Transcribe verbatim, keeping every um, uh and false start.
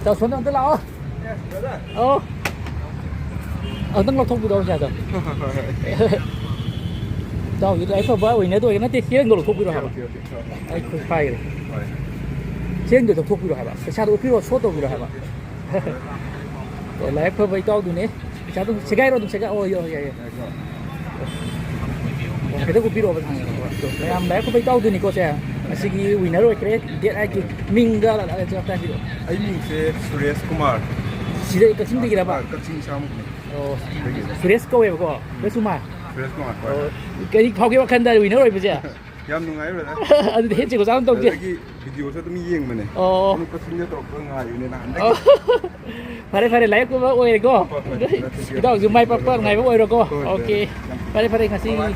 ꯆꯥꯎꯁꯣꯟꯗ ꯑꯝꯇ ꯂꯥꯛꯑꯣ꯫ ꯑꯧ꯫ ꯑꯝꯇꯪ ꯂꯧꯊꯣꯛꯄꯤꯔꯛꯑꯣ ꯄꯩꯁꯥꯗꯣ꯫ ꯏꯇꯥꯎꯒꯤ ꯂꯥꯏꯕꯛ ꯐꯕ ꯋꯤꯟꯅꯔꯗꯣ ꯑꯣꯏꯒꯦ ꯅꯠꯇꯦ, ꯆꯦꯔꯪꯗꯣ ꯂꯧꯊꯣꯛꯄꯤꯔꯣ ꯍꯥꯏꯕ꯫ Okay, okay. ꯑꯩ ꯈꯨꯠ ꯄꯥꯏꯈ꯭ꯔꯦ꯫ ꯍꯣꯏ꯫ ꯆꯦꯔꯪꯗꯣ ꯂꯧꯊꯣꯛꯄꯤꯔꯣ ꯍꯥꯏꯕ꯫ ꯄꯩꯁꯥꯗꯣ ꯎꯠꯄꯤꯔꯣ, ꯁꯣ ꯇꯧꯕꯤꯔꯣ ꯍꯥꯏꯕ꯫ ꯑꯣ, ꯂꯥꯏꯕꯛ ꯐꯕ ꯏꯇꯥꯎꯗꯨꯅꯦ꯫ ꯄꯩꯁꯥꯗꯣ ꯁꯦꯒꯥꯏꯔꯣ ꯑꯗꯨꯝ ꯁꯦꯒꯥꯏ-, ꯑꯣ, ꯌꯥꯏ, ꯌꯥꯏ, ꯌꯥꯏ꯫ ꯉꯥꯏꯈꯣ꯫ ꯑꯣ, ꯈꯤꯇꯪ ꯎꯠꯄꯤꯔꯛꯑꯣ ꯄꯩꯁꯥ꯫ ꯃꯌꯥꯝ ꯂꯥꯏꯕꯛ ꯐꯕ ꯏꯇꯥꯎꯗꯨꯅꯤꯀꯣ ꯁꯦ꯫ ꯉꯁꯤꯒꯤ ꯋꯤꯟꯅꯔ ꯑꯣꯏꯈ꯭ꯔꯦ꯫ ꯗꯦꯠ ꯑꯥꯏꯠꯀꯤ ꯃꯤꯡꯒ ꯆꯞ ꯆꯥꯕꯤꯔꯣ꯫ ꯑꯩ ꯃꯤꯡꯁꯦ ꯁꯨꯔꯦꯁ ꯀꯨꯃꯥꯔ꯫ ꯁꯤꯗ ꯀꯛꯆꯤꯡꯗꯒꯤꯔꯕ? ꯑꯥ, ꯀꯛꯆꯤꯡ ꯏꯁꯥꯃꯛꯅꯦ꯫ ꯑꯣ, ꯁꯨꯔꯦꯁ ꯀꯧꯋꯦꯕꯀꯣ꯫ ꯁꯨꯔꯦꯁ ꯀꯨꯃꯥꯔ꯫ ꯁꯨꯔꯦꯁ ꯀꯨꯃꯥꯔ, ꯍꯣꯏ꯫ ꯑꯣ, ꯀꯔꯤ ꯐꯥꯎꯒꯦ ꯋꯥꯈꯟꯗ ꯋꯤꯟꯅꯔ ꯑꯣꯏꯕꯁꯦ? ꯌꯥꯝ ꯅꯨꯡꯉꯥꯏ, ꯕ꯭ꯔꯗꯔ꯫ ꯑꯗꯨꯗꯤ ꯍꯦꯟ ꯆꯦꯛ ꯃꯆꯥ ꯑꯃ ꯇꯧꯁꯦ꯫ ꯑꯗꯒꯤ ꯚꯤꯗꯤꯑꯣꯁꯨ ꯑꯗꯨꯝ ꯌꯦꯡꯕꯅꯦ꯫ ꯑꯣ꯫ ꯑꯗꯨꯝ ꯀꯛꯆꯤꯡꯗ ꯇꯧꯔꯛꯄ ꯉꯥꯏꯕꯅꯦ ꯅꯍꯥꯟꯗꯒꯤ꯫ ꯑꯣ꯫ ꯐꯔꯦ, ꯐꯔꯦ, ꯂꯥꯏꯕꯛ ꯐꯕ ꯑꯣꯏꯔꯦꯀꯣ꯫ ꯍꯣꯏ, ꯍꯣꯏ, ꯍꯣꯏ, ꯍꯣꯏ꯫ ꯏꯇꯥꯎꯁꯨ ꯃꯥꯏ ꯄꯥꯛꯄ ꯅꯨꯡꯉꯥꯏꯕ ꯑꯣꯏꯔꯣꯀꯣ꯫ ꯍꯣꯏ, ꯍꯣꯏ, ꯑꯣꯀꯦ꯫ ꯍꯣꯏ꯫ ꯐꯔꯦ, ꯐꯔꯦ, ꯉꯁꯤ ꯕꯥꯏ ꯕꯥꯏ꯫